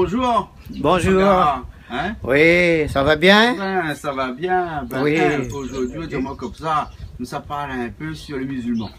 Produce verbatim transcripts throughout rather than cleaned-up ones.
Bonjour. Bonjour. Comment ça va ? Hein ? Oui, ça va bien ? Ben, ça va bien. Ben, oui. Hein, aujourd'hui, dis-moi comme ça, nous, ça parle un peu sur les musulmans.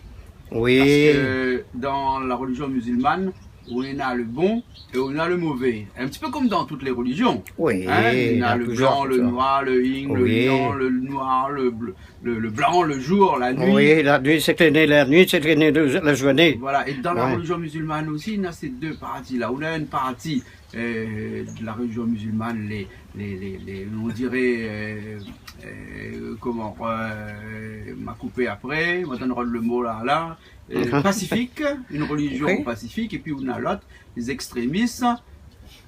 Oui. Parce que dans la religion musulmane, on a le bon et on a le mauvais. Un petit peu comme dans toutes les religions. Oui, hein, il y a toujours ça. On a le blanc, le noir, le yin, le yang, le noir, le bleu, le, le blanc, le jour, la nuit. Oui, la nuit, c'est que la nuit, c'est que la journée. Voilà, et dans la religion musulmane aussi, on a ces deux parties-là. On a une partie, euh, de la religion musulmane, les, les, les, les, on dirait, euh, euh, comment, euh, m'a coupé après, m'a donn le mot là, là, euh, pacifique, une religion pacifique, et puis on a l'autre, les extrémistes, ça,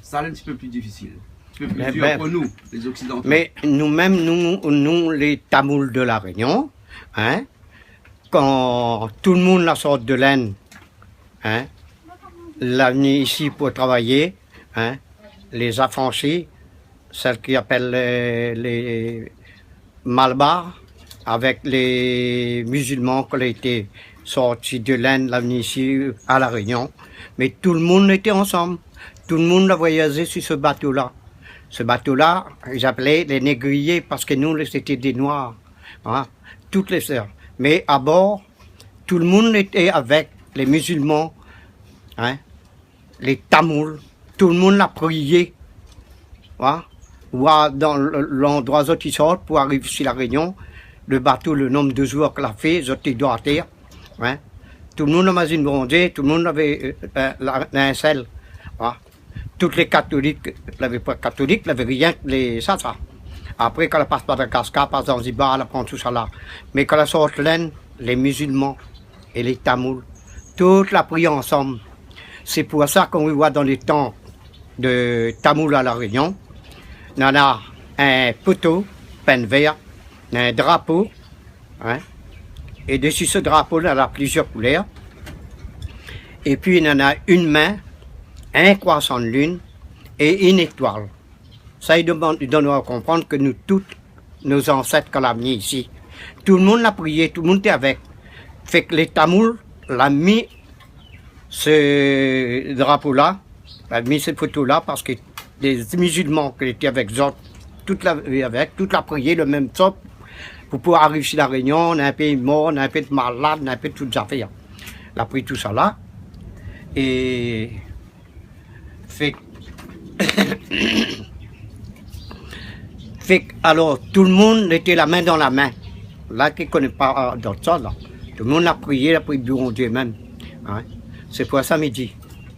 c'est un petit peu plus difficile. Un petit peu plus dur pour nous, les Occidentaux. Mais nous-mêmes, nous, nous, les Tamouls de La Réunion, hein, kan tout le moun la sort de l'Inde, hein, la vni isi pou travay, hein, les affranchis, sèl ki apèl les, les Malbar, avèk les musulmans ki lété sorti de l'Inde, la vni isi à La Réunion. Mais tout le moun lété ansanm. Tout le moun la voyazé sur ce bateau-là. Ce bateau-là, ils appelaient les négriers parce que nous, c'était des noirs. Hein, toutes les sœurs. Mais à bord, tout le moun lété avèk les musulmans, hein, les Tamouls, tout le moun la priyé. Hein, voir dans le, l'endroit zot i sort pou ariv isi La Réunion, le bateau, le nombre de jours ke la fé, zot i doi atèr, hein. Tout le moun la mazine Bondié, tout le moun lavé, euh, euh, la, linsèl. Hein. Tout les katolik, lavé pa katolik, lavé rienk les, sa, sa. Apré, kan la pas Madagascar, pas Zanzibar, la pran tout sa la. Mais kan la sort l'Inde, les musulmans et les Tamouls, tout la pri ansanm. C'est pour ça qu'on voit dans les temps de Tamoul à La Réunion, nana un poteau, pint vèr, un drapeau, hein. Et dessus ce drapeau, nana plusieurs couleurs. Et puis, nana une main, un croissant de lune et une étoile. Sa i demann, i donn anou konprann ke nou tout, nos zansèt, kan la vni isi, tout le moun la priyé, tout le moun té avèk. Fèk les Tamouls la mi ce drapeau-là, la mi ce poteau-là, parce que les musulmans ki lété avèk zot, tout la, avèk, tout la priyé le mèm sort pou, pou ariv isi La Réunion, na inpé mor, na inpé malad, na inpé tout zafèr. La pri tout sa la. É fèk, fèk, alor, tout le moun lété la min dan la min. La, ki koné pa, euh, d'ot shoz, la. Tout le moun la priyé, la pri Bondié mèm. Hein ? C'est pour ça, mi di,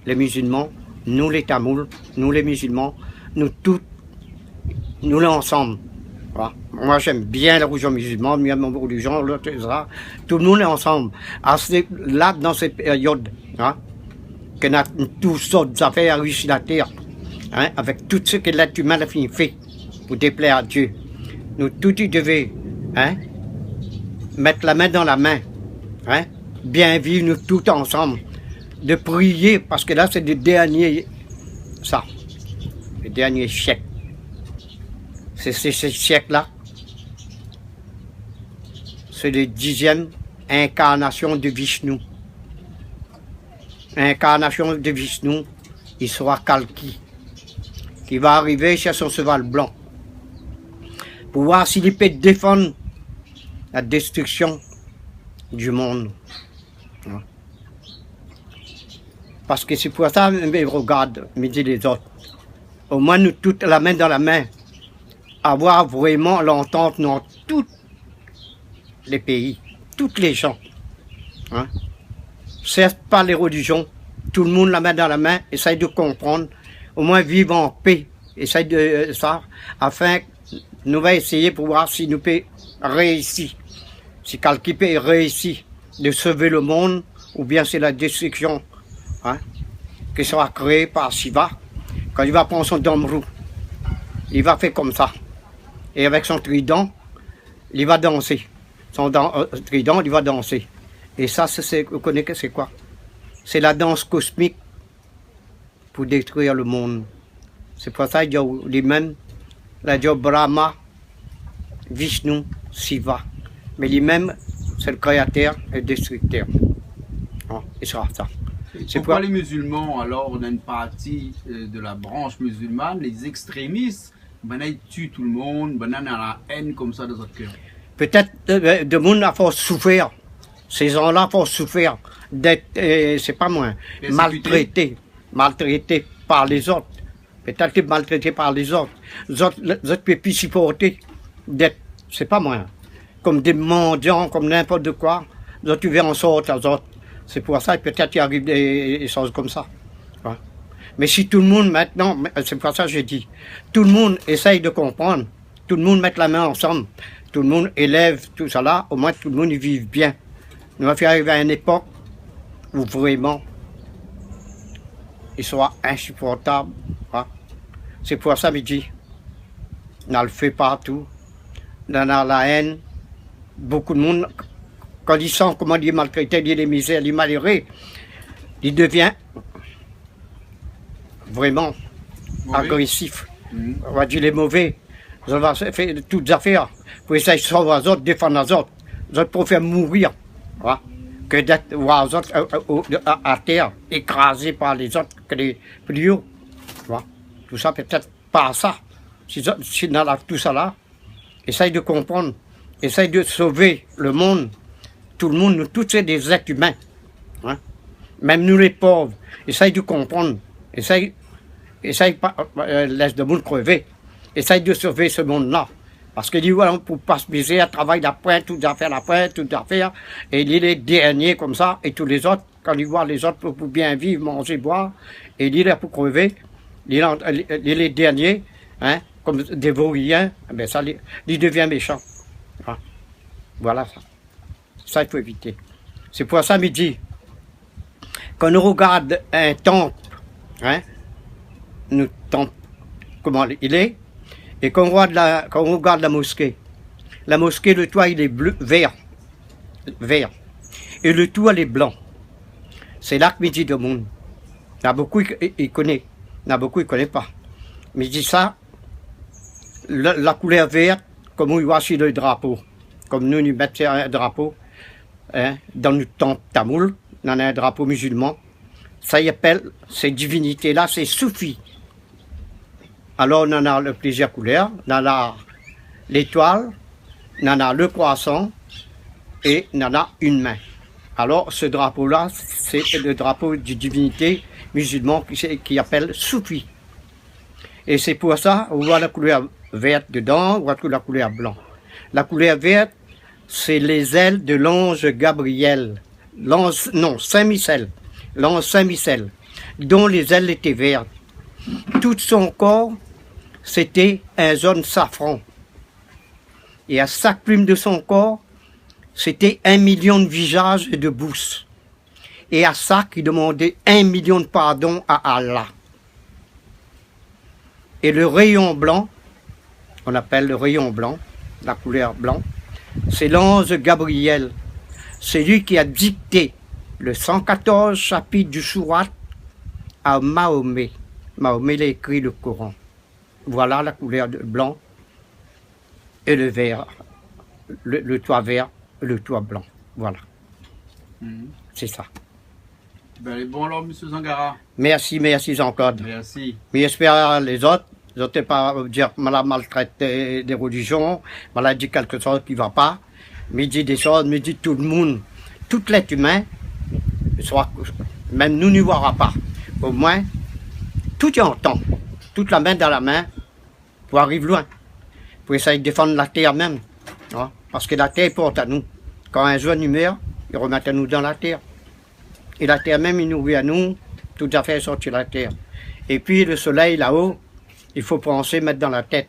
les musulmans, nous les Tamouls, nous les musulmans, nou tout, nou lé ansanm. Voilà. Moi, j'aime bien la religion musulmane, mi èm mon religion, l'ot, et cetera. Tout le moun lé ansanm. Aste la, dan se périod, hein, ke na tout sort zafèr isi la tèr, hein, avèk tout se ke l'èt imin la fine fé pou déplèr a Dieu. Nou tout i devé, hein, mèt la min dan la min, hein, bien viv nou tout ansanm, de priyé, parce que là, c'est le dernier, ça, le dernier siècle. C'est, c'est ce siècle-là. C'est le dixième incarnation de Vishnu. Incarnation de Vishnu, il sera Kalki, qui va arriver sur son cheval blanc pour voir s'il peut défendre la destruction du monde. Hein ? Parce que c'est pour ça, mi regard, mi di les autres, au moins nous toutes, la main dans la main, avoir vraiment l'entente dans tous les pays, tous les gens. Hein ? C'est pas les religions, tout le monde la main dans la main, essaye de comprendre, au moins vivre en paix, essaye de, euh, ça, afin nou va éséyé pou voir si nou pé réisi, si Kalki pé réisi de sauver le monde, ou bien c'est la destruction, hein, qui sera créée par Shiva. Quand il va prendre son damrou, il va faire comme ça. Et avec son trident, il va danser. Son dan-, euh, trident, il va danser. Et ça, c'est, c'est, vous connaissez que c'est quoi ? C'est la danse cosmique pour détruire le monde. C'est pour ça, il dit, lui-même, la dit Brahma, Vishnu, Shiva. Mais lui-même, c'est le créateur et le destructeur. Hein, et c'est ça. Sé poukoi pou lé mizilman, alor, ou na in parti, euh, de la bransh mizilman, lé zékstrémis, banna i tié tout le moun, banna na la hèn konmsa dan zot kèr? Pétèt, euh, demoun a fors soufèr. Sé zan-la fors soufèr d'èt, euh, sé pa moin, maltrété, maltrété par lézot. Pétèt lé maltrété par lézot. Zot, zot i pé pi siporté d'èt, sé pa moin, konm dé mandian, konm ninport koi. Zot i vé an sort azot. Sé pou sa, pétèt, i ariv dé, dé shoz konmsa. Oué. Mé si tout le moun mintnan, mé, sé pou sa mi di, tout le moun éséy de konprann, tout le moun mèt la min ansanm, tout le moun élèv tousala, omoin tout le moun i viv bien. Nou va fé ariv a in épok ou vréman i sra insiportab, in. Sé pou sa mi di, na le fé partou, na, na la hèn. Bokou de moun, kan li san koman li lé maltrété, li lé mizèr, li lé maléré, li devien vréman agrésif. Mové. Mhm. Nou va di lé mové. Zot va fé tout zafèr pou éséy sov azot, défann azot. Zot pou fé mourir, oué, ke d'èt, oir azot, euh, euh, o, a, atèr, ékrazé par lézot, ke lé pli o. Oué. Tousa pétèt pa sa. Si zot, si na la, tousala, éséy de konprann, éséy de sov le moun. Tout le moun, nou tout sé dé zèt imin. In? Mèm nou lé pov, éséy de konprann, éséy, éséy pa, euh, lès demoun krévé, éséy de sov se moun-la. Parske li, oua, pou pas mizèr, travay la poin, tout zafèr la poin, tout zafèr, é li lé dèrnié konmsa, é tout lézot, kan li voi lézot pou, pou bien viv, manzé, boir, é li lé la pou krévé, li lé an, li, li lé dèrnié, in, konm dé vorien, ében sa, li, li devien méshan. In. Voila sa. Sa, i fo évité. Sé pou sa mi di, kan nou rogard in tanp, in, nout tanp, koman li lé, é kan nou rogard la, kan nou rogard la moské, la moské, le toi, il est bleu, vert, vert. É le tou lé blan. Sé la ke mi di demoun. Na bokou i, i, i koné. Na bokou i koné pa. Mi di sa, la, la koulèr vèrt, konm ou i voi si le drapo. Konm nou, nou mèt in drapo, in, dan nout tanp tamoul, nou na in drapo mizilman. Sa i apèl, sé divinité-la, sé soufi. Alor, nana le, plizièr koulèr, nana létoil, nana le kroisan é nana in min. Alor, se drapo-la, sé le drapo di divinité mizilman ki, sé, ki apèl Soufi. É sé pou sa, ou voi la koulèr vèrt dedan, ou voi la koulèr blan. La koulèr vèrt, sé lé zèl de l'anz Gabrièl. L'anz, non, Sin Mishèl. L'anz Sin Mishèl, don lé zèl lété vèrt. Tout son kor, sété in zone safran. É a shak plim de son kor, sété in milion de vizaz é de boush. É a shak, i demandé in milion de pardon a Allah. É le réyon blan, on apèl le réyon blan, la koulèr blan, sé l'anz Gabrièl, sé li ki la dikté le san katorz shapit di Sourat a Mahomé. Mahomé la ékri le Koran. Voila la koulèr de blan é le vèr, le, le toi vèr, le toi blan. Voila. Mhm. Sé sa. Bin, lé bon alor, mésyé Sangara. Mèrsi, mèrsi Jean-Claude. Mèrsi. Mi èspèr lézot, zot té pa dir, ma la maltrèt dé, dé relizion, ma la di kèlkshoz ki va pa. Mi di dé shoz, mi di tout le moun, tout lèt imin, soi, mèm nou, nou voira pa. Omoin, tout i antann, tout la min dan la min, pou ariv loin, pou éséy défann la tèr mèm, in, parske la tèr i port anou. Kan in zour nou mèr, i romèt anou dan la tèr. É la tèr mèm i nouri anou, tout zafèr i sorti la tèr. Épi le solèy laho, i fo pansé mèt dan la tèt.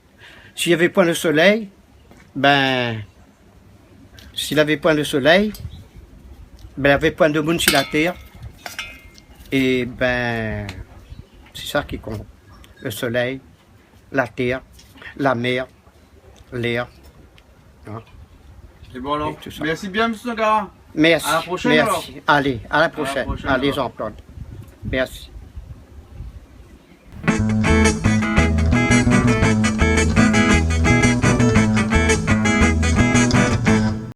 Si lavé poin le solèy, bin, si lavé poin le solèy, bin, lavé poin de moun si la tèr. É bin, sé sa ki kont. Le solèy, la tèr, la mèr, lèr. In. Lé bon alor. É tout sa. Mèrsi bien, mésyé Sangara. Mèrsi, mèrsi. A la proshèn alor. Alé, a la proshèn. A la proshèn alor. Alé, Jean-Claude. Mèrsi.